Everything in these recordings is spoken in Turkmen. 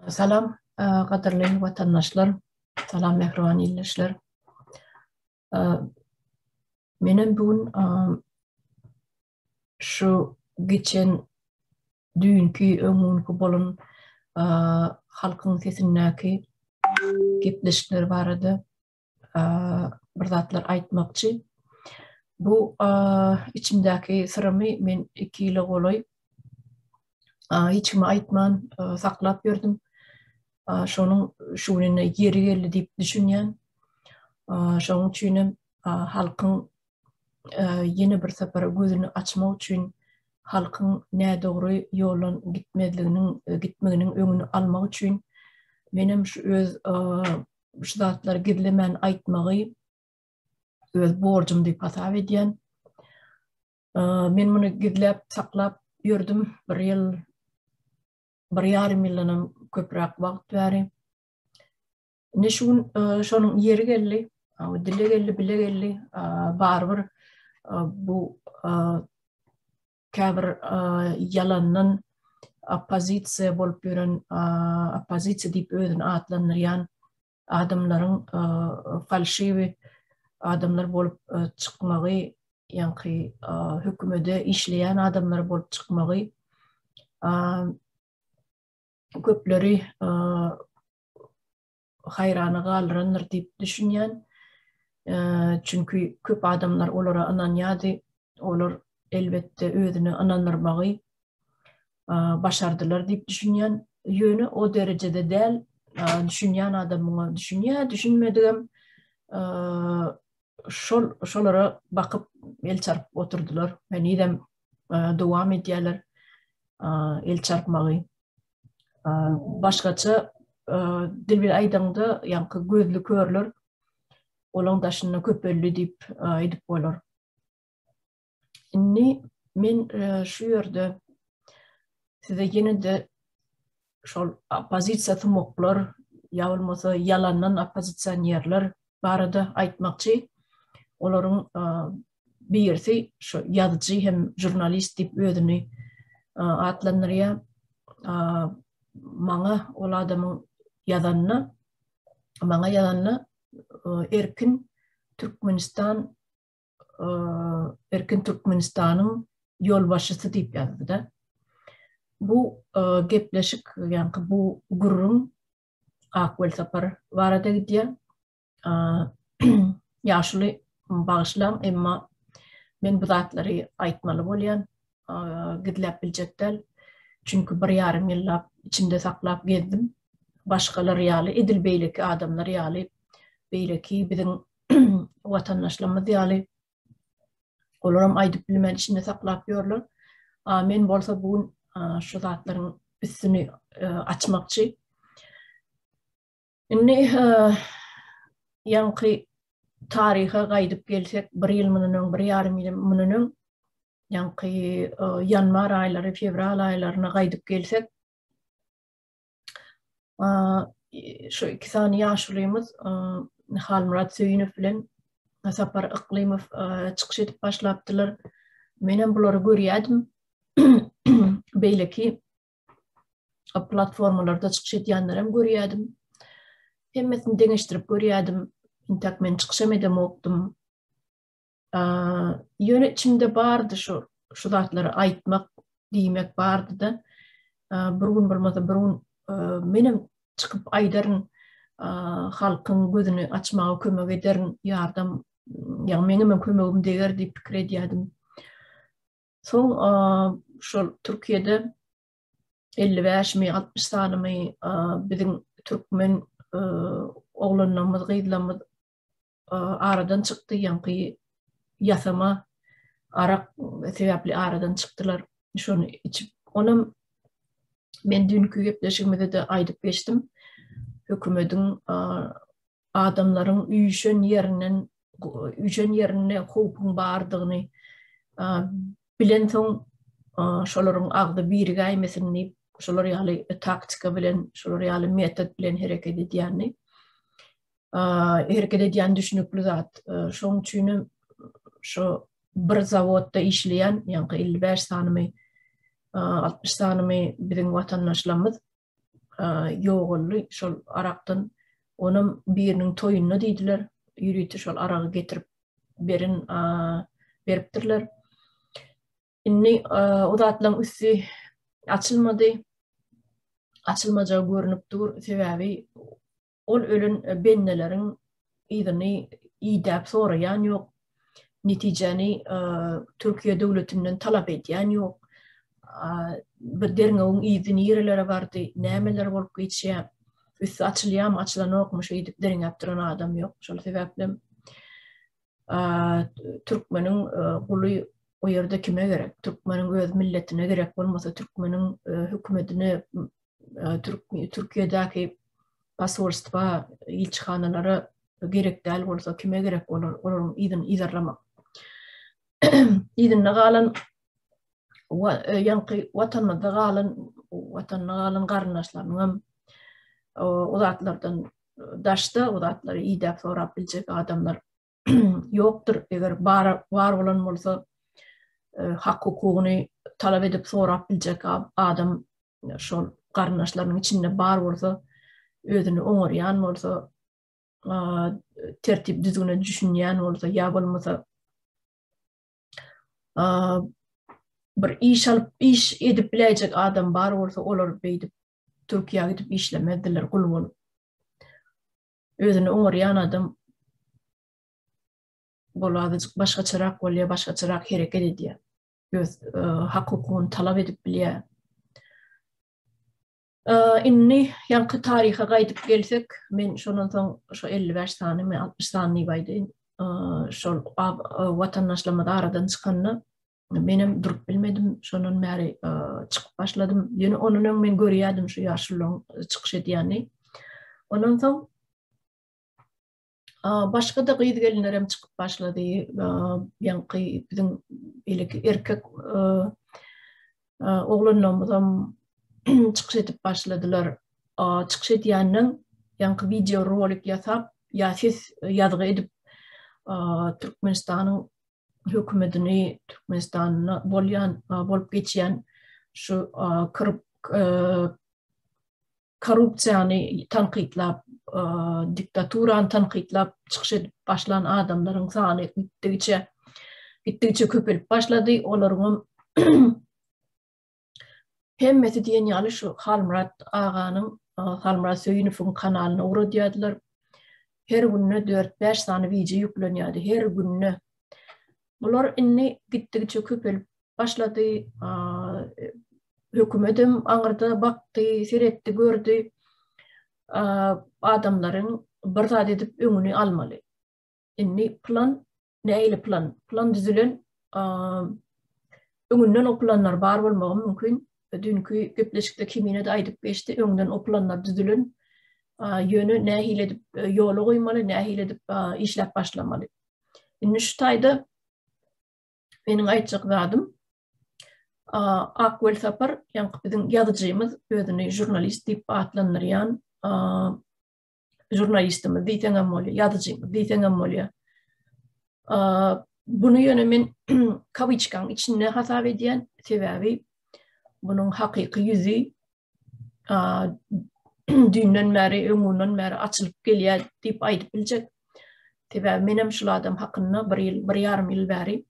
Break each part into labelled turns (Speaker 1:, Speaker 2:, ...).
Speaker 1: Salam, gadyrly watandaşlar, salam mähriban ildeşler. Menem bu gün şu geçen düýnki, öňňünki bolan halkyň sesindäki gepleşikler barada bir zatlar aýtmakçy. Bu içimdäki syrymy men 2 ýyla golaý hiç kime aýtman saklap ýördüm. Şonuň şu gününe ýeri geldi diýip düşünýän. Şonuň üçin hem halkyň ýene bir sapar gözüni açmak üçin halkyň nädogry ýoldan gitmezliginiň gitmeginiň öňüni almak üçin menem şu öz şu zatlary gizlemän aýtmagy öz borjum diýip hasap edýän. Men muny gizläp saklap ýördüm bir ýyl, bir ýarym ýyldan hem köpräk wagt bäri. Indi şu gün şonuň ýeri geldi, dile geldi, bile geldi. Barybir bu käbir ýalandan oppozisiýa bolup ýören, oppozisiýa diýip özüni atlandyrýan adamlaryň falşiwi adamlar bolup çykmagy, ýaňky hökümede işleýän adamlar bolup çykmagy köpleri haýrana galdyrandyr diýip düşünýän. Çünki köp adamlar olara ynanýardy. Olar elbetde özüne ynandyrmagy başardylar diýip düşünýän. Ýöne o derejede däl. Düşünýän adam muňa düşünýär, düşünmedigem şol şolara bakyp el çarpyp oturdylar. Henizem dowam edýärler el çarpmagy. Başgaça dil bilen aýdaňda, ýaňky gözli körler olaň daşynda köpeldi diýip aýdyp bolar. Indi men şu ýerde size ýene-de şol oppozisiýa sumaklar ýa bolmasa ýalandan oppozisionerler barada aýtmakçy. Olaryň birisi şu ýazyjy hem žurnalist diýip özüni atlandyrýar. Maňa ol adamyň ýazanyna, maňa ýazanyna Erkin Türkmenistan Erkin Türkmenistanyň ýolbaşçysy diýip ýazdy-da. Bu gepleşik, ýaňky bu gürrüň Ak Welsapar barada gidýär. Ýaşuly bagyşlaň, emma men bu zatlary aýtmaly bolýan, gizläp biljek däl. Çünki bir ýarym ýyllap içimde saklap gezdim. Başgalar ýaly, edil beýleki adamlar ýaly, beýleki biziň watandaşlarymyz ýaly olaram aýdyp bilmän içinde saklap ýörler. Men bolsa bu gün şu zatlaryň üstüni açmakçy. Indi ýaňky taryha gaýdyp gelsek, bir ýyl mundan öň, bir ýarym ýyl mundan öň, ýaňky ýanwar aýlary, fewral aýlaryna gaýdyp gelsek, şu iki sany ýaşulymyz Halmyrat Söýünow bilen Sapar Yklymow çykyş edip başlapdylar. Menem bulary görýärdim. Beýleki platformalarda çykyş edýänlerem görýärdim. Hemmesini deňeşdirip görýärdim. Intäk men çykyşam edemokdym. Ýöne içimde bardy şu şu zatlary aýtmak, diýmek bardy-da. Bir gün bolmasa bir gün menem çykyp aýdaryn, halkyň gözüni açmaga kömek ederin, ýardam, ýagny meňem kömegim deger diýip pikir edýärdim. Soň şol Türkiýede 55 mi, 60 sanymy biziň türkmen oglanlarymyz, gyzlarymyz aradan çykdy, ýaňky ýasama arak sebäpli aradan çykdylar. Şony içip, onam men düýnki gepleşigimizde-de aýdyp geçdim. Hökümediň adamlaryň üýşen ýerinden üýşen ýerinde howpuň bardygyny bilensoň şolaryň agzy birigäýmesin diýip şolar ýaly taktika bilen şolar ýaly metod bilen hereket edýänini hereket edýän düşünikli zat. Şoň üçin hem şu bir zawodda işleýän, ýaňky 55 sanymy, 60 sanymy biziň watandaşlarymyz. ýogaldy şol arakdan. Onam biriniň toýunda diýdiler. Ýörite şol aragy getirip beren beripdirler. Indi o zatlaryň üsti açylmady. Açylmajagy görnüp dur. Sebäbi ol ölen bendeleriň yzyny idäp soraýan ýok. Netijäni Türkiýe döwletinden talap edýän ýok. Bir derňewiň yzy nirelere bardy, nämeler bolup geçýär, üsti açylýarmy, açylanokmy şeýdip derňäp duran adam ýok. Şol sebäplem türkmeniň guly o ýerde kime gerek? Türkmeniň öz milletine gerek bolmasa, türkmeniň hökümetine, Türkiýedäki posolstwa, ilçihanalara gerek däl bolsa, kime gerek bolar olaryň yzyny yzarlamak? Yzynda galan ýaňky watanymyzda galan watanda galan garyndaşlarynyň hem o zatlardan daşda o zatlary idäp sorap biljek adamlar ýokdur. Eger bar bar bolan bolsa hak hukugyny talap edip sorap biljek adam şol garyndaşlarynyň içinde bar bolsa, özüni oňarýan bolsa, tertip düzgüne düşünýän bolsa ýa bolmasa bir iş alyp iş edip biläýjek adam bar bolsa olar beýdip Türkiýä gidip işlemezdiler gul bolup. Özüni oňarýan adam bol azajyk başgaçarak bolýar, başgaçarak hereket edýär. Öz e, hak hukugyny talap edip bilýär. E, indi ýaňky taryha gaýdyp gelsek, men şondan soň şo 55 sanymy, 60 sany diýip aýdaýyn, e, şol watandaşlarymyz aradan çykanda Menem durup bilmedim, şondan bäri çykyp başladym. Ýöne ondan öň men görýärdim şu ýaşulularyň çykyş edýänini. Ondan soň başga-da gyz-gelinler hem çykyp başlady. Ýaňky biziň beýleki erkek oglanlarymyzam çykyş edip başladylar. Çykyş edýänden ýaňky wideo rolik ýasap, ýa ses ýazgy edip Türkmenistanyň hökümetini Türkmenistanda bolýan bolup geçýän şu korrupsiýany tankytlap, diktaturany tankytlap çykyş edip başlan adamlaryň sany gitdigiçe gitdigiçe köpelip başlady. Olaryň Hemmesi diýen ýaly şu Halmyrat aganyň, Halmyrat Söýünowyň kanalyna ugradýardylar. Her günde 4-5 sany wideo ýüklenýärdi, her günde. Bular indi gitdigiçe köpelip başlady. Hökümetem aňyrda bakdy, seretdi, gördi. Adamlaryň bir zat edip öňüni almaly. Indi plan Nähili plan? Plan düzülen, öňünden o planlar bar bolmagy mümkin. Düýnki gepleşikde Kemine-de aýdyp geçdi, öňden o planlar düzülen. Ýöne nähili edip ýola goýmaly, nähili edip işläp başlamaly. Indi şu taýda meniň aýtjak zadym Ak Welsapar, ýaňky biziň ýazyjymyz, özüni žurnalist diýip atlandyrýan žurnalistimiz diýseňem bolýar, ýazyjymyz diýseňem bolýar. Bunu ýöne men kawiçkaň içinde hasap edýän, sebäbi bunuň hakyky ýüzi düýnden bäri, öňünden bäri açylyp gelýär diýip aýdyp biljek. Sebäbi menem şul adam hakynda bir ýyl, bir ýarym ýyl bäri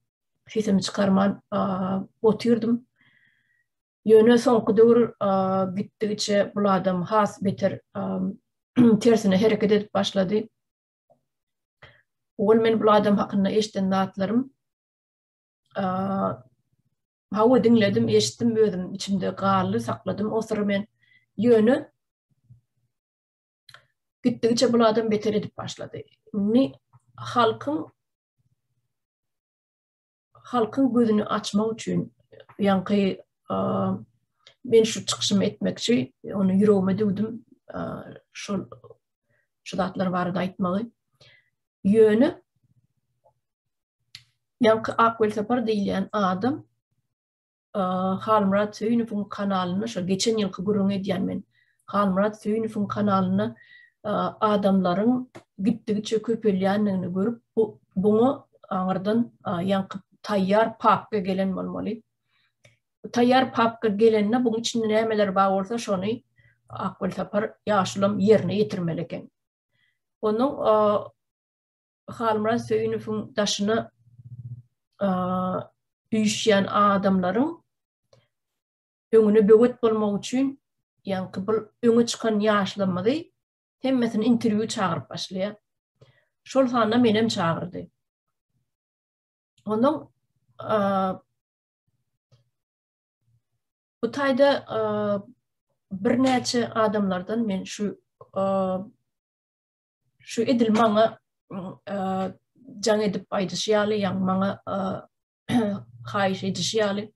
Speaker 1: sesimi çykarman otyrdym. Ýöne soňky döwür gitdigiçe bul adam has beter tersine hereket edip başlady. Ol men bul adam hakynda eşiden zatlarym hawa diňledim, eşitdim özüm içimde galdy, sakladym o syry men. Ýöne gitdigiçe bul adam beter edip başlady. Indi halkyň halkyň gözüni açmak üçin ýaňky men şu çykyşymy etmekçi, ony ýüregime düwdüm, şol şu zatlar barada aýtmagy. Ýöne ýaňky Ak Welsapar diýilýän adam Halmyrat Söýünowyň kanalynda şo geçen ýylky gürrüň edýän men. Halmyrat Söýünowyň kanalynda adamlaryň gitdigiçe köpelýändigini görüp, bu buňa aňyrdan ýaňky taýýar papka gelen bolmaly. Taýýar papka gelende buň içinde nämeler bar bolsa şony. Ak Welsapar ýaşulam ýerine ýetirmeli eken. Onuň Halmyrat Söýünowyň daşyna üýşýän adamlaryň öňüne böwet bolmak üçin ýaňky bul öňe çykan ýaşlarymyzy hemmesini interwýu çagyryp başlaýar. Şol sanda menem çagyrdy. Onuň bu taýda birnäçe adamlardan men şu şu edil maňa jaň edip aýdyşy ýaly, ýa maňa haýyş edişi ýaly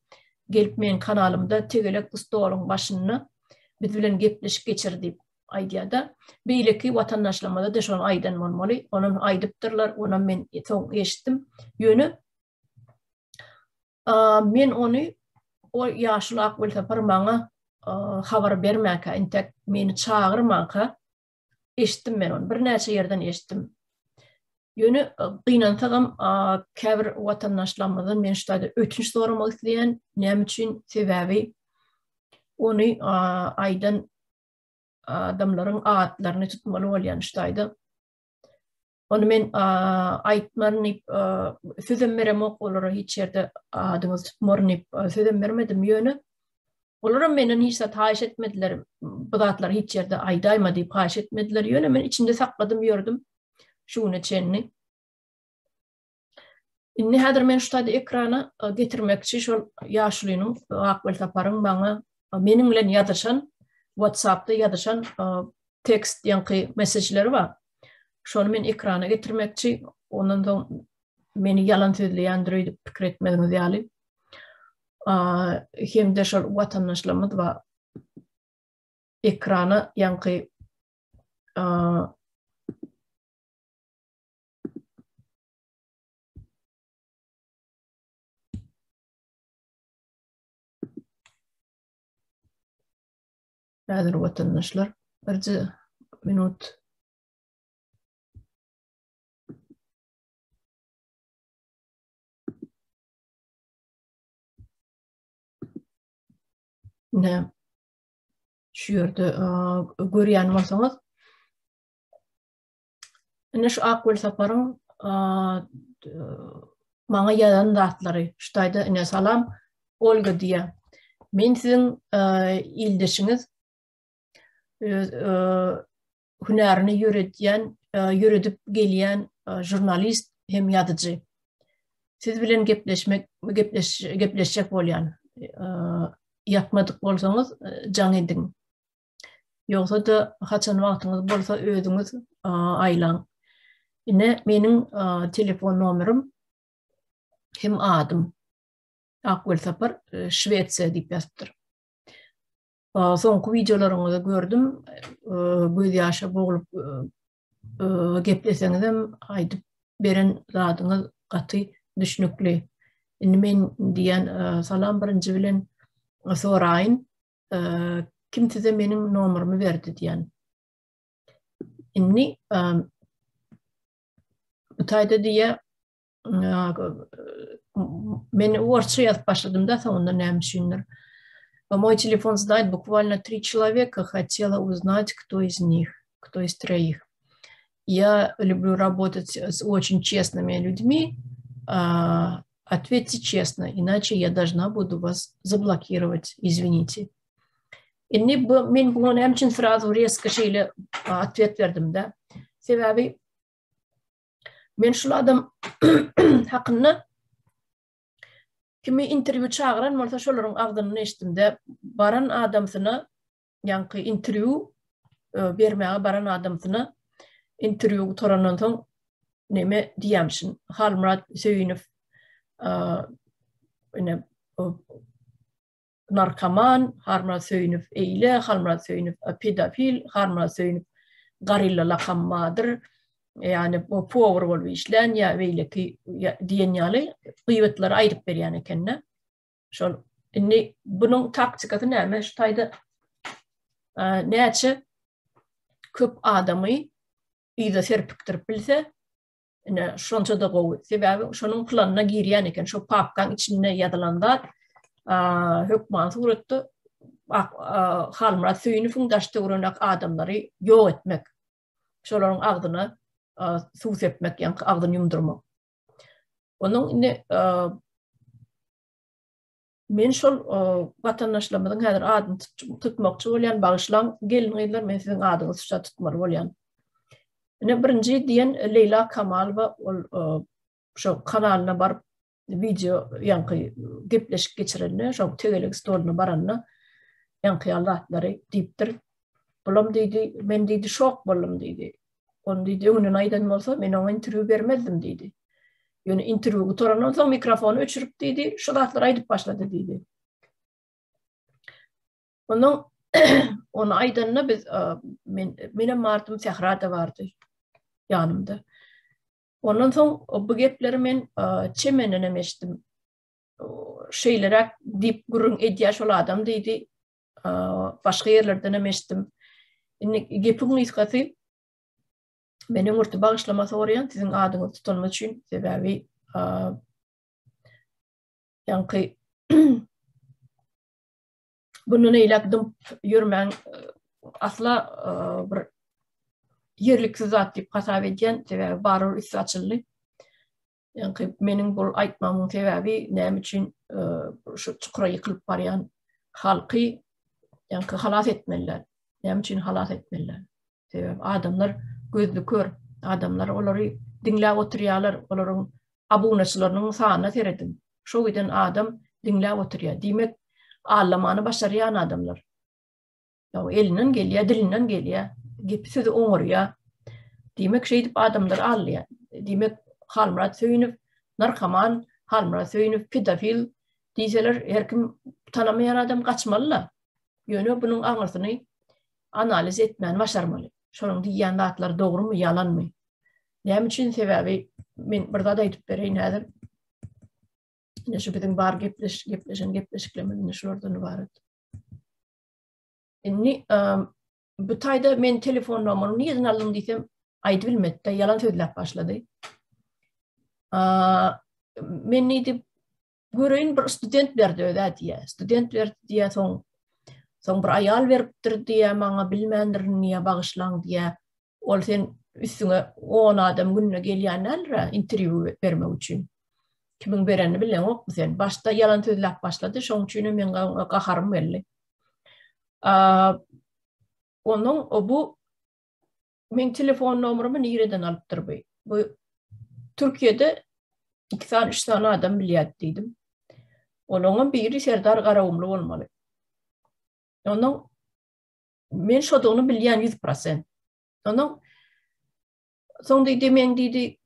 Speaker 1: gelip meň kanalymda tegelek stoluň başynda biz bilen gepleşik geçir diýip aýdýar-da. Beýleki watandaşlarymyza-da şony aýdan bolmaly. Onam aýdypdyrlar, onam men soň eşitdim. Ýöne men ony o ýaşuly Ak Welsapar maňa habar bermänkä, entek meni çagyrmanka eşitdim men ony. Birnäçe ýerden eşitdim. Ýöne gynansagam käbir watandaşlarymyzdan men şu taýda ötünç soramak isleýän. Näme üçin? Sebäbi ony aýdan adamlaryň atlaryny tutmaly bolýan şu taýda. Ony men aýtmaryn diýip sözem beremok olara hiç ýerde adyňyzy tutmaryn diýip sözem bermedim. Ýöne olaram menden hiç zat haýyş etmediler. Bu zatlary hiç ýerde aýdaýma diýip haýyş etmediler. Ýöne men içimde sakladym ýördüm şu güne çenli. Indi häzir men şu taýda ekrana getirmekçi şol ýaşulynyň Ak Welsaparyň maňa meniň bilen ýazyşan WhatsApp-da ýazyşan tekst ýaňky mesajlary bar. Şony men ekrana getirmekçi. Ondan soň meni ýalan sözleýändir öýdüp pikir etmeziňiz ýaly. Hem-de şol watandaşlarymyz bar. Ekrana ýaňky Häzir watandaşlar birje minut. Ne? Şu ýerde görýän bolsaňyz Ine şu Ak Welsaparyň maňa ýazan zatlary. Şu taýda ine salam Olga diýýär. Men siziň ildeşiňiz öz hünärini ýöredýän, ýöredip gelýän žurnalist hem ýazyjy. Siz bilen gepleşmek, gepleş, gepleşjek bolýan. Ýatmadyk bolsaňyz jaň ediň. Ýogsa-da haçan wagtyňyz bolsa özüňiz aýlaň. Ine meniň telefon nomerim hem adym. Ak Welsapar Şwesiýa diýip ýazypdyr. Soňky wideolaryňyzy gördüm. Göz ýaşa boglup gepleseňizem aýdyp beren zadyňyz gaty düşnükli. Indi men diýen salam birinji bilen soraýyn. Kim size meniň nomerymy berdi diýen. Indi bu taýda diýe men orsça ýazyp başladym da soňunda näme üçindir. Мой телефон знает буквально три человека, хотела узнать, кто из них, кто из троих. Я люблю работать с очень честными людьми. Ответьте честно, иначе я должна буду вас заблокировать, извините. Indi bu men buňa näme üçin srazu rezko şeýle otwet berdim da. Sebäbi men şul adam hakynda kimi interwýu çagyran bolsa şolaryň agzyndan eşitdim-de, baran adamsyna ýaňky interwýu bermäge baran adamsyna interwýu gutarandan soň neme diýýämişin Halmyrat Söýünow ine narkoman, Halmyrat Söýünow eýle, Halmyrat Söýünow pedofil, Halmyrat Söýünow gorilla lakamy bardyr, ýagny bu powar bolup işlän ýa beýleki diýen ýaly gyýbatlary aýdyp berýän ekende. Şol indi bunuň taktikasy näme? Şu taýda näçe köp adamy yza serpikdirip bilse, ine şonça-da gowy. Sebäbi şonuň planyna girýän eken. Şo papkaň içinde ýazylan zat hökman suratda. Halmyrat Söýünowyň daş-töweregindäki adamlary ýok etmek. Şolaryň agzyna suw sepmek, ýaňky agzyny ýumdurmak. Onuň indi men şol watandaşlarymyzyň häzir adyny tutmakçy bolýan, bagyşlaň gelin-gyzlar, men siziň adyňyzy şa tutmaly bolýan. Ine birinji diýen Leýla Kamalowa ol şo kanalyna baryp wideo ýaňky gepleşik geçirende, şo tegelek stoluna baranda ýaňky ýaly zatlary diýipdir. Bulam diýdi, men diýdi şok boldum diýdi. Ony diýdi öňünden aýdan bolsa men oňa interwýu bermezdim diýdi. Ýöne interwýu gutarandan soň mikrofony öçürip diýdi, şu zatlary aýdyp başlady diýdi. Onuň ony aýdanda biz men menem bardym, Sähra da bardy ýanymda. Ondan soň bu gepleri men Çemenden hem eşitdim. Şeýleräk diýip gürrüň edýär şol adam diýdi. Başga ýerlerden hem eşitdim. Indi gepiň gysgasy men öňürti bagyşlama soraýan siziň adyňyzy tutanym üçin, sebäbi ýaňky bundan eýläk dymyp ýörmäň asla bir ýerliksiz zat diýip hasap edýän, sebäbi barybir üsti açyldy. Ýaňky meniň bu aýtmamyň sebäbi näme üçin şu çukura ýykylyp barýan halky ýaňky halas etmeliler. Näme üçin halas etmeliler? Sebäbi adamlar gözli kör, adamlar olary diňläp oturýarlar, olaryň abunaçylarynyň sanyna serediň. Şo giden adam diňläp oturýar. Diýmek, allamany başarýan adamlar. Ýa elinden gelýär, dilinden gelýär, gepi sözi oňarýar. Diýmek, şeýdip adamlary aldaýar. Diýmek, Halmyrat Söýünow narkoman, Halmyrat Söýünow pedofil diýseler, her kim tanamaýan adam gaçmaly-la. Ýöne bunuň aňyrsyny analiz etmäni başarmaly. Şonuň diýýän zatlary dogrumy, ýalanmy? Näme üçin? Sebäbi men bir zat aýdyp bereýin häzir. Ine şu biziň bar gepleş, gepleşen gepleşiklerimiz ine şulardan ybarat. Indi bu taýda men telefon nomeryny nireden aldyň diýsem, aýdyp bilmedi-de, ýalan sözläp başlady. Men diýdi, göreýin bir student berdi özä diýýär. Student berdi diýýär, soň soň bir aýal beripdir diýýär, maňa bilmändirin diýýär, bagyşlaň diýýär. Ol sen üstüňe 10 adam gününe gelýän däldir interwýu bermek üçin. Kimiň berenini bileňokmy sen? Başda ýalan sözläp başlady, şoň üçin hem meň gaharym geldi. Onuň bu meň telefon nomerymy nireden alypdyr bu? Bu Türkiýede 2 sany, 3 sany adam bilýär diýdim. Olaryň biri Serdar Garagumly bolmaly. Onuň men şodugyny bilýän 100%. Onuň soň diýdi, men diýdi,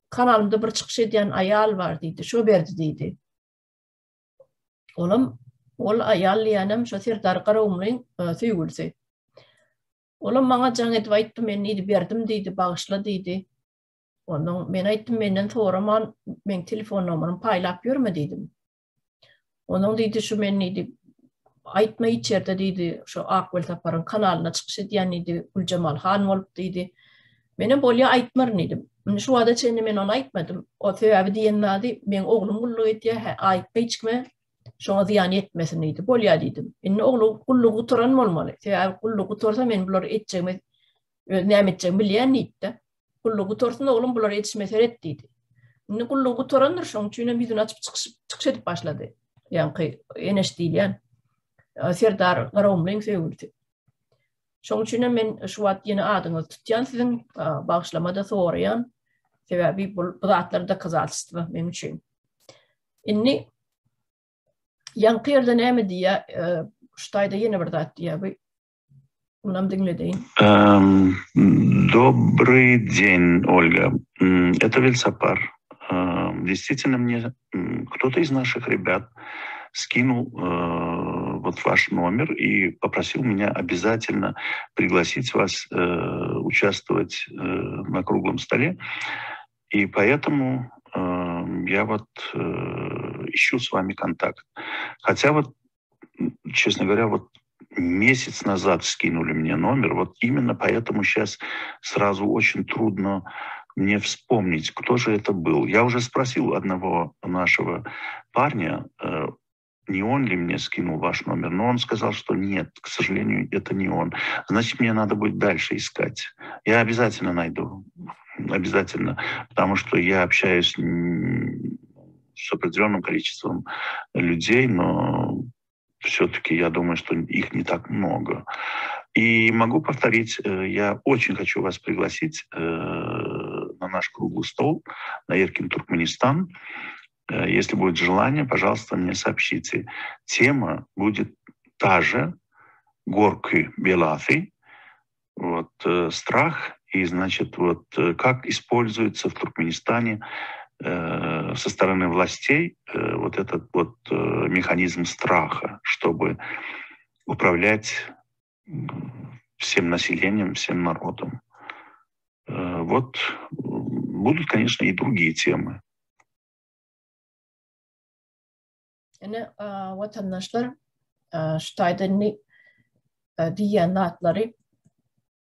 Speaker 1: kanalymda bir çykyş edýän aýal bar diýdi, şo berdi diýdi. Olam ol aýal diýenem şo Serdar Garagumlyň söýgülisi. Olam maňa jaň edip aýtdy, men diýdi, berdim diýdi, bagyşla diýdi. Ondan men aýtdym, menden soraman, meň telefon nomerymy paýlap ýörme diýdim. Onuň diýdi, şu men diýdi, aýtma hiç ýerde diýdi, şu Ak Welsaparyň kanalyna çykyş edýän diýdi, Güljemal han bolup diýdi. Menem bolýa aýtmaryn diýdim. Indi şu wagta çenli men ony aýtmadym. O sebäbi diýen zady, meň oglum gulluk edýär, hä, aýtma hiç kime, şoňa zyýan ýetmesin diýdi. Bolýa diýdim. Indi ogly gullugy gutaran bolmaly. Sebäbi gullugy gutarsa men bulary etjegimi, öz näme etjegimi bilýän diýipdi. Gullugy gutarsyn oglum bulara ýetişme seret diýdi. Indi gullugy gutarandyr şoň üçin hem ýüzüni açyp çykyş çykyş edip başlady. Ýaňky Eneş diýilýän e, Serdar Garagumlyň söýgülisi. Şoň üçin hem men şu wagt ýene adyňyzy tutýan siziň e, bagyşlama da soraýan. Sebäbi bu, bu zatlar dokazalstwo meň üçin. Indi ýaňky ýerde näme diýýär? E, şu taýda ýene bir zat diýýär. Bu Munam diňledeýin.
Speaker 2: Добрый день, Ольга. Это Вильсапар. Действительно, мне кто-то из наших ребят скинул э, вот ваш номер и попросил меня обязательно пригласить вас э, участвовать э, на круглом столе. И поэтому я вот ищу с вами контакт. Хотя вот, честно говоря, вот месяц назад скинули мне номер. Вот именно поэтому сейчас сразу очень трудно мне вспомнить, кто же это был. Я уже спросил одного нашего парня, э, не он ли мне скинул ваш номер, но он сказал, что нет, к сожалению, это не он. Значит, мне надо будет дальше искать. Я обязательно найду, обязательно, потому что я общаюсь с определенным количеством людей, но все-таки я думаю, что их не так много. И могу повторить, э, я очень хочу вас пригласить э, на наш круглый стол, на Erkin Туркменистан. Э, если будет желание, пожалуйста, мне сообщите. Тема будет та же, Gorky belasy, вот, страх и, значит, вот, как используется в Туркменистане э, со стороны властей э, вот этот вот э, механизм страха, чтобы управлять всем населением, всем народом. Э, вот будут, конечно, и другие темы.
Speaker 1: Ine, watandaşlar, şu taýda indi diýýän zatlary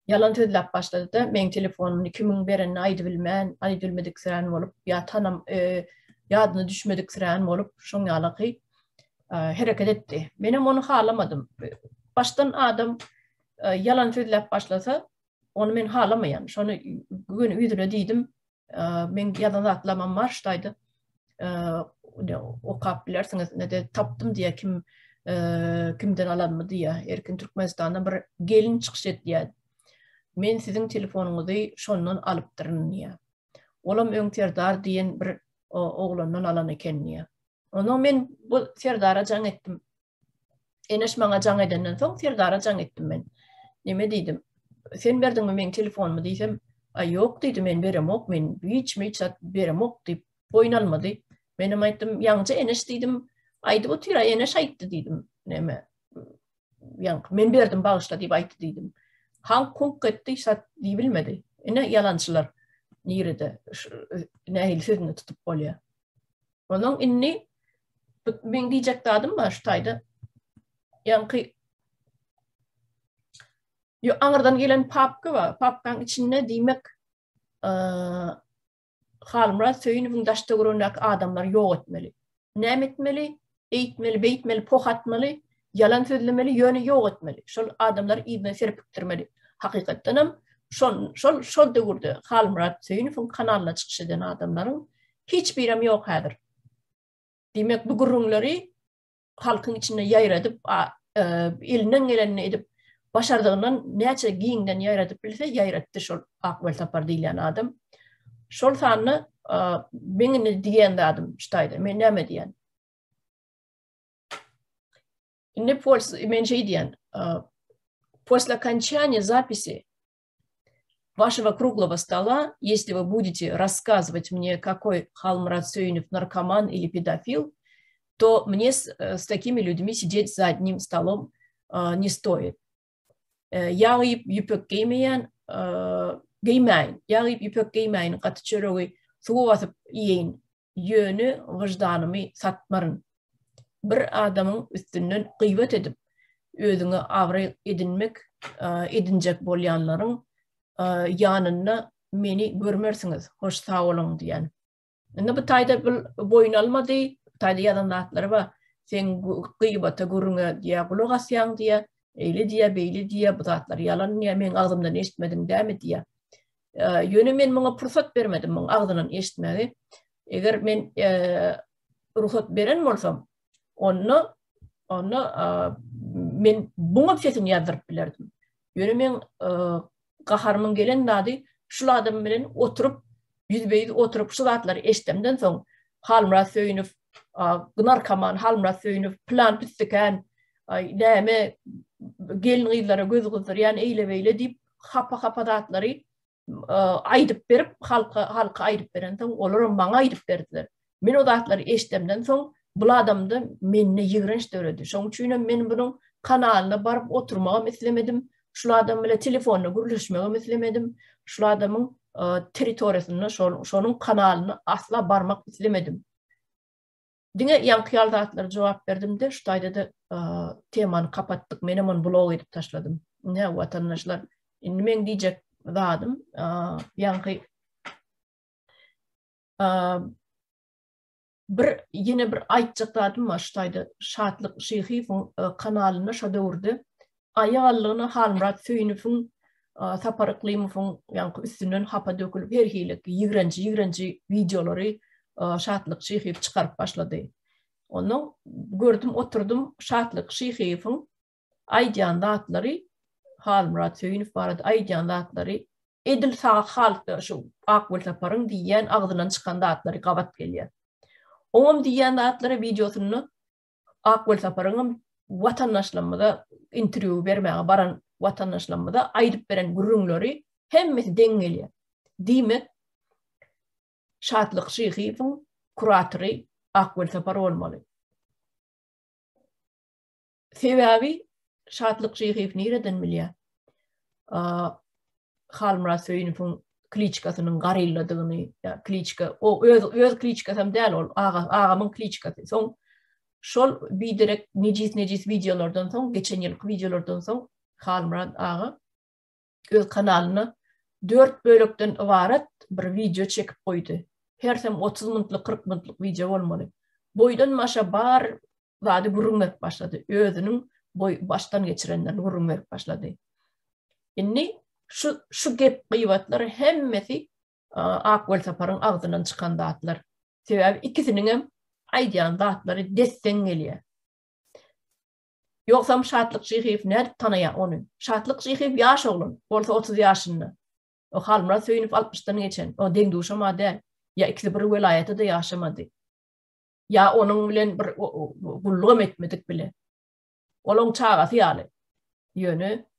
Speaker 1: ýalan sözläp başlady-da, meň telefonymy kimiň berenini aýdybilmän, aýdybilmediksirän bolup, ýa tanam, ýadyna düşmediksirän bolup, şoň ýalaky hereket etdi. Menem ony halamadym. Başdan adam ýalan sözläp başlasa, ony men halamaýan. Şony göni ýüzüne diýdim. Men ýazan zatlarymam bar şu taýda. Okap bilersiňiz. Ne-de tapdym diýä kim kimden alanymy diýä. Erkin Türkmenistanda bir gelin çykyş etýär. Men siziň telefonyňyzy şondan alypdyryn diýä. Olam öň Serdar diýen bir oglandan alan eken diýä. Ondan men bu Serdara jaň etdim. Eneş maňa jaň edenden soň Serdara jaň etdim men. Neme diýdim? Sen berdiňmi meň telefonymy diýsem, Aý ýok diýdi, men beremok, men hiç hiç zat beremok diýip boýun almady. Menem aýtdym, ýaňja Eneş diýdim, aýdyp otyr, Eneş aýtdy diýdim. Neme? Ýaňky men berdim bagyşla diýip aýtdy diýdim. Haňk kuňk etdi, hiç zat diýibilmedi. Ine ýalançylar nirede nähili sözüni tutup bolýar. Onuň indi meň diýjek zadym bar şu taýda. Ýaňky Ýo aňyrdan gelen papka bar. Papkaň içinde diýmek Halmyrat Söýünowyň daş-töweregindäki adamlary ýok etmeli. Näme etmeli? Eýtmeli, beýtmeli, poh atmaly, ýalan sözlemeli, ýöne ýok etmeli. Şol adamlary yzyna serpikdirmeli. Hakykatdanam şol şol şol döwürde Halmyrat Söýünowyň kanalyna çykyş eden adamlaryň Hiç birem ýok häzir. Diýmek, bu gürrüňleri halkyň içinde ýaýradyp, elinden gelenini edip, başardygyndan näçe giňden ýaýradyp bilse, ýaýratdy şol Ak Welsapar diýilýän adam. Şol sanda meň indi diýen zadym şu taýda. Men näme diýen? Indi men şeý diýen, после окончания записи вашего круглого стола, если вы будете рассказывать мне, какой Халмурат Сөйүнов наркоман или педофил, то мне с, э, с такими людьми сидеть за одним столом э, не стоит. Э, ýag iýip ýüpek geýmeýän, geýmäýin. Ýag iýip ýüpek geýmäýin, gaty çöregi suwa basyp iýeýin. Ýöne wyždanymy satmaryn. Bir adamyň üstünden gyýbat edip, özüňe abraý edinmek, edinjek bolýanlaryň ýanynda meni görmersiňiz. Hoş sag boluň diýen. Indi bu taýda bul boýun almady, bu taýda ýazan zatlary bar. Sen gyýbata gürrüňe diýä gulak asýaň diýä, eýle diýä, beýle diýä, bu zatlar ýalan diýä, meň agzymdan eşitmediň dämi diýä. Ýöne men muňa pursat bermedim, muň agzyndan eşitmegi. Eger men rugsat beren bolsam, onda onda men buňa sesini ýazdyryp bilerdim. Ýöne men gaharymyň gelen zady şul adam bilen oturyp, ýüzbe-ýüz oturyp şu zatlary eşidemden soň Halmyrat Söýünow narkoman Halmyrat Söýünow plan pissikän näme gelin-gyzlara göz gyzdyrýan eýle-beýle diýip hapa-hapa zatlary aýdyp berip, halka halka aýdyp berensoň, olaram maňa aýdyp berdiler. Men o zatlary eşidemden soň, bul adamda mende ýigrenç döredi. Şoň üçinem men bunuň kanalyna baryp oturmagam islemedim, şul adam bilen telefonda gürleşmegem islemedim, şul adamyň territoriýasynda şonuň kanalyna asla barmak islemedim. Diňe ýaňky ýaly zatlara jogap berdim-de, şu taýda-da temany kapatdyk. Menem ony blog edip taşladym. Ine, watandaşlar, indi meň diýjek zadym, ýaňky. Bir ýene bir aýtjak zadym bar şu taýda Şatlyk Şyhyýewiň kanalynda şo döwürde aýallygyna Halmyrat Söýünowyň Sapar Yklymowyň ýaňky üstünden hapa dökülip her hili ýigrenji ýigrenji wideolary Şatlyk Şyhyýew çykaryp başlady. Ondan gördüm oturdym Şatlyk Şyhyýewiň aýdýan zatlary Halmyrat Söýünow barada aýdýan zatlary edil sag halk şu Ak Welsaparyň diýýän agzyndan çykan zatlary gabat gelýär. Oňam diýýän zatlary wideosynda Ak Welsaparyňam watandaşlarymyza interwýu bermäge baran watandaşlarymyza aýdyp beren gürrüňleri hemmesi deň gelýär. Diýmek, Şatlyk Şyhyýewiň kuratory Ak Welsapar bolmaly. Sebäbi Şatlyk Şyhyýew nireden bilýär? Halmyrat Söýünowyň kliçkasynyň garilladygyny, ýa kliçka, o öz öz kliçkasy hem däl ol, aga agamyň kliçkasy. Soň şol biderek nejis-nejis wideolardan soň, geçen ýylky wideolardan soň Halmyrat aga öz kanalyna 4 bölekden ybarat bir wideo çekip goýdy. Hersem 30 minutlyk, 40 minutlyk wideo bolmaly. Boýdan başa bar zady gürrüň berip başlady. Özüniň boý başdan geçirenlerini gürrüň berip başlady. Indi şu şu gep gybatlar hemmesi Ak Welsaparyň agzyndan çykan zatlar. Sebäbi ikisiniň hem aýdýan zatlary desseň gelýär. Ýogsam Şatlyk Şyhyýew nädip tanaýar ony? Şatlyk Şyhyýew ýaş oglan, bolsa 30 ýaşynda. O Halmyrat Söýünow 60-dan geçen, o deň-duşam-a däl. Ýa ikisi bir welaýatda-da ýaşamady. Ýa onuň bilen bir gullugam etmedik bile. Olaň çagasy ýaly. Ýöne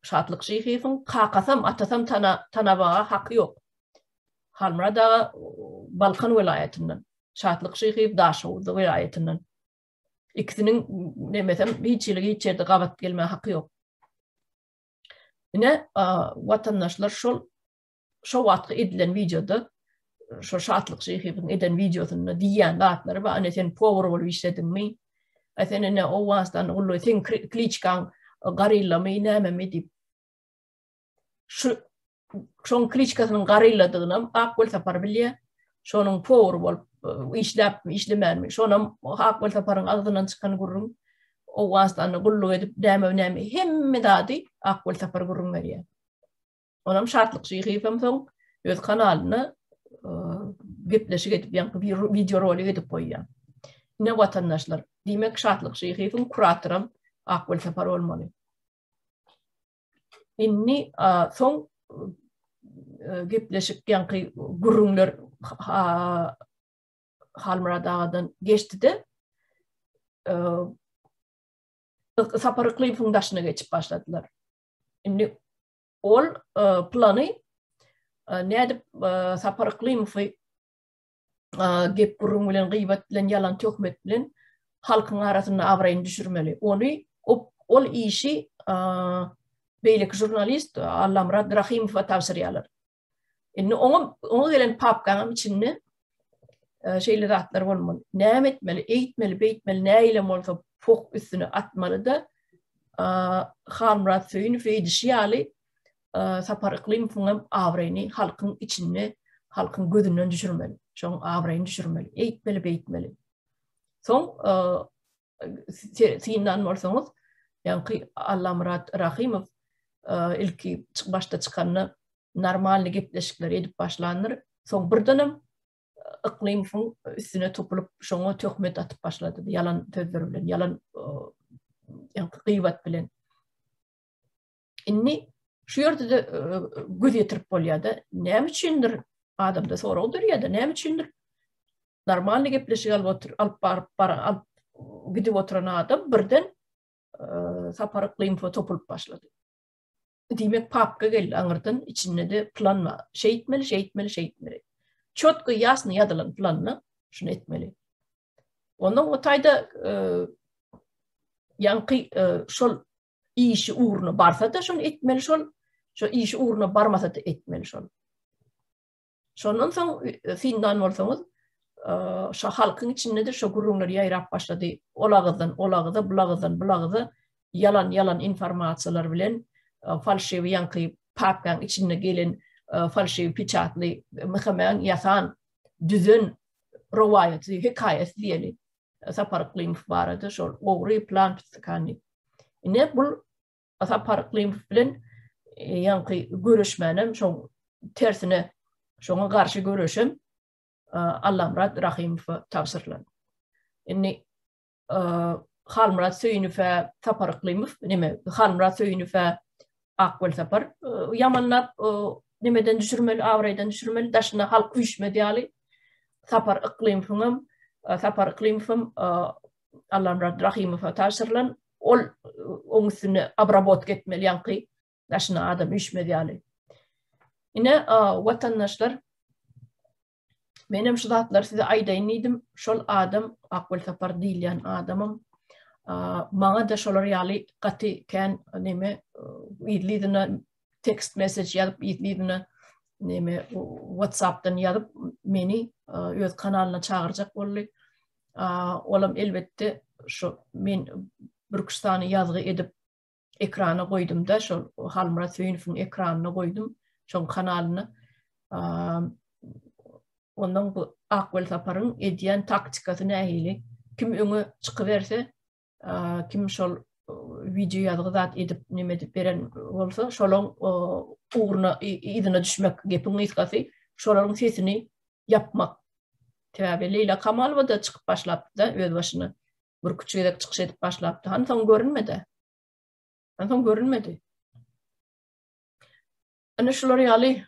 Speaker 1: Şatlyk Şyhyýewiň kakasam, atasam tana, tanabaga haky ýok. Halmyrat aga Balkan welaýatyndan, Şatlyk Şyhyýew Daşoguz welaýatyndan. Ikisiniň nemesem hiç hili hiç ýerde gabat gelme haky ýok. Ine, watandaşlar şol şo wagtky edilen wideoda şo Şatlyk Şyhyýewiň eden wideosynda diýýän zatlary bar. Ine sen powar bolup işlediňmi? A sen ine Owganystanda gulluk sen kliçkaň garillamy, nämemi diýip. Şu şoň kliçkasynyň garilladygyny Ak Welsapar bilýär. Şonuň powar bolup e, işläpmi, işlemänmi? Şonam Ak Welsaparyň agzyndan çykan gürrüň. Owganystanda gulluk edip näme näme hemme zady Ak Welsapar gürrüň berýär. Onam Şatlyk Şyhyýewem soň öz kanalynda e, gepleşik edip, ýaňky video rolik edip goýýar. Ine watandaşlar, diýmek Şatlyk Şyhyýewiň kuratoram Ak Welsapar bolmaly. Indi soň e, gepleşik ýaňky gürrüňler Halmyrat agadan geçdi-de e, Sapar Yklymowyň daşyna geçip başladylar. Indi ol e, plany e, nädip e, Sapar Yklymowy gep gürrüň bilen, gyýbat bilen, ýalan töhmet bilen halkyň arasynda abraýyny düşürmeli. Ony ol işi beýleki žurnalist Allamyrat Rahimowa tabşyrýarlar. Indi oňa oňa gelen papkanyň içinde e, şeýle zatlar bolmaly. Näme etmeli, eýtmeli, beýtmeli, näilem bolsa poh üstüne atmaly-da, e, Halmyrat Söýünow edişi ýaly e, Sapar Yklymowyň hem abraýyny halkyň içinde, halkyň gözünden düşürmeli. Şoň abraýyny düşürmeli. Eýtmeli, beýtmeli. Soň synlan bolsaňyz, ýaňky Allamyrat Rahymow ilki başda çykanda normalny gepleşikleri edip başlandyr. Soň birdenem Yklymowyň üstüne topulyp, şoňa töhmet atyp başlady. Ýalan sözler bilen, ýalan ýaňky gyýbat bilen. Indi şu ýerde-de göz ýetirip bolýar-da, näme üçindir adamda sorag dörýär-de, näme üçindir normalny gepleşik alyp otur, alyp baryp, bar, alyp gidip oturan adam birden Sapar Yklymowa topulyp başlady. Diýmek, papka geldi aňyrdan, içinde-de plan bar. Şeýtmeli, şeýtmeli, şeýtmeli. Çotko ýasny ýazylan planda şuny etmeli. Ondan o taýda ýaňky şol işi ugruna barsa-da şony etmeli şol, şo işi ugruna barmasa-da etmeli şol. Şondan soň e, synlan bolsaňyz, e, şo halkyň içinde-de şo gürrüňler ýaýrap başlady. Ol agyzdan ol agyza, bul agyzdan bul agyza ýalan ýalan informasiýalar bilen e, falşiwi ýaňky papkaň içinde gelen falşiwi peçatly MHM-iň ýasan, düzen. rowaýaty, hekaýasy diýeli. Sapar Yklymow barada şol ogry plan pitikan diýip. Ine bul Sapar Yklymow bilen ýaňky göreşmänem şoň tersine şoňa garşy göreşem Allamyrat Rahymowa tabşyrylan. Indi Halmyrat Söýünow Sapar Yklymow neme Halmyrat Söýünow Ak Welsapar ýamanlap nemeden düşürmeli, abraýdan düşürmeli, daşyna halk üýşmez ýaly. Sapar Yklymowyňam Sapar Yklymowam Allamyrat Rahymowa tabşyrylan. Ol oň üstünde obrabotka etmeli ýaňky daşyna adam üýşmez ýaly. Ine, watandaşlar Menem şu zatlary size aýdaýyn diýdim. Şol adam Ak Welsapar diýilýän adamam maňa-da şolar ýaly gaty kän neme yzly-yzyna text message ýazyp yzly-yzyna neme WhatsApp-dan ýazyp meni öz kanalyna çagyrjak boldy. Olam elbetde şu men bir üç sany ýazgy edip ekrana goýdum-da, şol Halmyrat Söýünowyň ekranyna goýdum, şoň kanalyna. Ondan bu Ak Welsaparyň edýän taktikasy nähili? Kim öňe çykyberse, kim şol wideo ýazgy zat edip, neme edip beren bolsa, şolaň ugruna, yzyna düşmek, gepiň gysgasy, şolaryň sesini ýapmak. Sebäbi Leýla Kamalowa-da çykyp başlapdy-da öz başyna. Bir küçük gezek çykyş edip başlapdy. Hany soň görünmedi. Hany soň görünmedi. Ine şular ýaly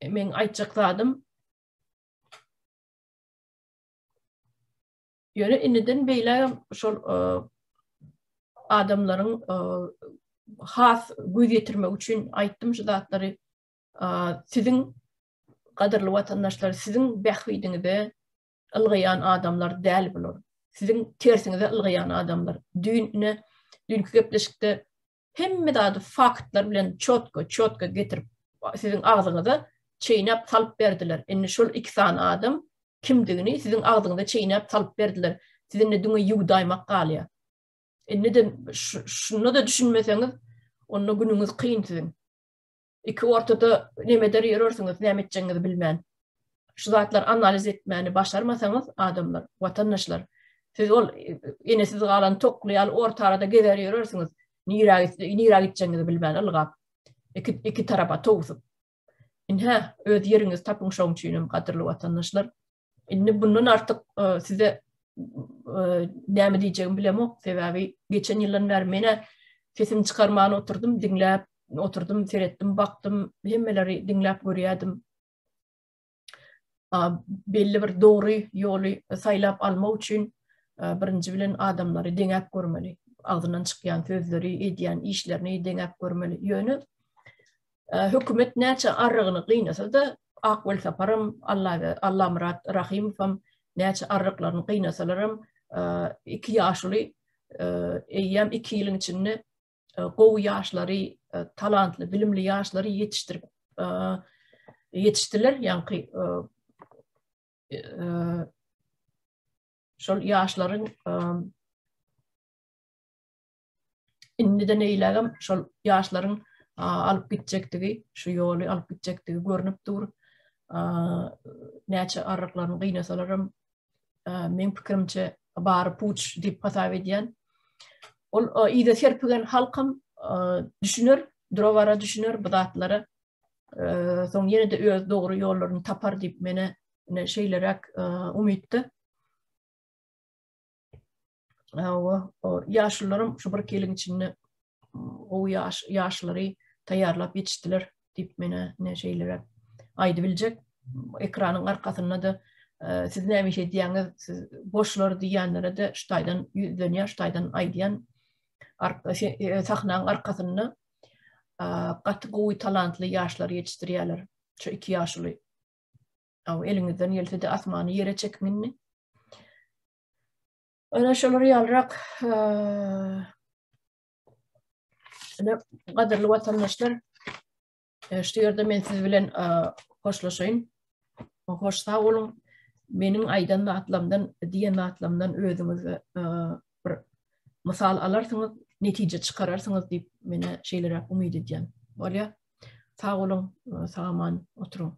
Speaker 1: men aýtjak zadym. Ýöne indiden beýlägem şol adamlaryň has göz ýetirmek üçin aýtdym şu zatlary. Siziň gadyrly watandaşlar, siziň bähbidiňize ylgaýan adamlar däl bular. Siziň tersiňize ylgaýan adamlar. Düýn ine, düýnki gepleşikde hemme zady faktlar bilen çotko, çotko getirip siziň agzyňyza çeýnäp salyp berdiler. Indi şol iki sany adam kimdigini siziň agzyňyza çeýnäp salyp berdiler. Siz indi diňe ýuwdaýmak galýar. Indi-de şunda-da düşünmeseňiz, onda günüňiz kyn siziň. Iki ortada neme eder ýörersiňiz, näme etjegiňizi bilmän. Şu zatlary analiz etmäni başarmasaňyz, adamlar, watandaşlar, siz ol enesiz galan tokly ýaly orta arada gezer ýörersiňiz, nirä nirä gitjegiňizi bilmän ylgap, iki iki tarapa towsup. Ine, öz ýeriňizi tapyň şoň üçin hem gadyrly watandaşlar. Indi bundan artyk e, size e, näme diýjegimi bilemok. Sebäbi geçen ýyldan bäri menä sesimi çykarman oturdym, diňläp oturdym, seretdim, bakdym, hemmeleri diňläp görýärdim. Belli bir dogry ýoly saýlap almak üçin e, birinji bilen adamlary deňäp görmeli. Agzyndan çykýan sözleri, edýän işlerini deňäp görmeli. Ýöne Hökümet näçe arrygyny gynasa-da, Ak Welsaparam, Allamyrat Rahymowam näçe arryklaryny gynasalaram, iki ýaşuly eýýäm iki ýylyň içinde gowy ýaşlary, talantly, bilimli ýaşlary ýetişdirip ýetişdiler. Ýaňky şol ýaşlaryň Indiden eýlägem şol ýaşlaryň alyp gitjekdigi, şu ýoly alyp gitjekdigi görnüp dur. Näçe arryklaryny gynasalaram, meň pikirimçe bary puç diýip hasap edýän. Ol yza serpigen halkam düşüner, dura-bara düşüner bu zatlara. Soň ýene-de öz dogry ýollaryny tapar diýip mene şeýleräk umytda. Hawa, ýaşulularam şu bir ýylyň içinde gowy ýaş ýaşlary taýýarlap ýetişdiler diýip menä ne şeýleräk aýdybiljek. Ekranyň arkasynda-da e, siz näme iş edýäňiz, siz boşlar diýýänlere-de şu taýdan ýüzlenýär, şu taýdan aýdýan. E, sahnaň arkasynda gaty gowy talantly ýaşlar ýetişdirýärler. Şu iki ýaşuly. Eliňizden gelse-de asmany ýere çekiň indi. Ana şolar ýalyrak ine gadyrly watandaşlar e, şu ýerde men siz bilen hoşlaşaýyn. Hoş sag boluň. Meniň aýdan zatlarymdan, diýen zatlarymdan özüňize bir mysal alarsyňyz, netije çykararsyňyz diýip mene şeýleräk umyt edýän. Bolýar. Sag boluň, sag aman oturyň.